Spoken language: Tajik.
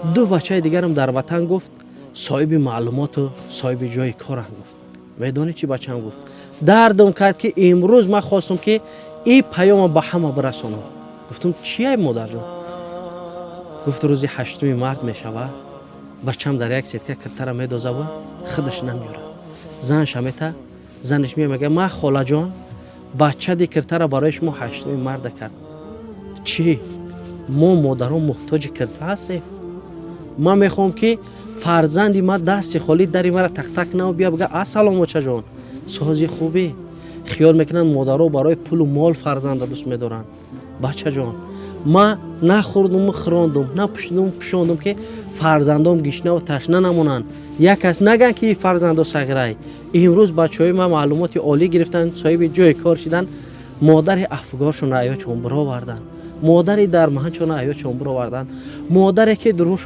Ду бачаи дигарам дар ватан, гуфт, соҳиби маълумоту соҳиби ҷои корам. Гуфт, медонӣ чӣ, бачаам, гуфт, дардам кард, ки имрӯз ман хостум, ки ин паёма ба ҳама бирасонам. Гуфтам, чия, модарҷон? Гуфт, рӯзи 8-уми март мешава, бачам дар як сетка киртара медозава, худаш намеёрад, занша мета. Занаш мея, мега: «Ман, холаҷон, бача ди киртара барои шумо 8-уми марта кард. Чӣ, мо модарон муҳтоҷи кирта ҳастем? Ман мехоҳам, ки фарзанди ман дасти холӣ дари мара тақтақ нав бия, бига: „Ассалом, очаҷон, сози, хубӣ?“ Хиёл мекунанд, модаро барои пулу мол фарзанда дӯст медоранд. Бачаҷон, ман нахӯрдуму хӯрондум, напӯшидуму пӯшондум, ки фарзандом гишнаву ташна намонанд, як кас наган, ки фарзандо сағирай. Имрӯз бачаҳои ман маълумоти олӣ гирифтанд, соҳиби ҷои кор шиданд, модари афгоршонро аёчон бироварданд, модари дармаҳанчонро аёчон бироварданд, модаре ки дуруш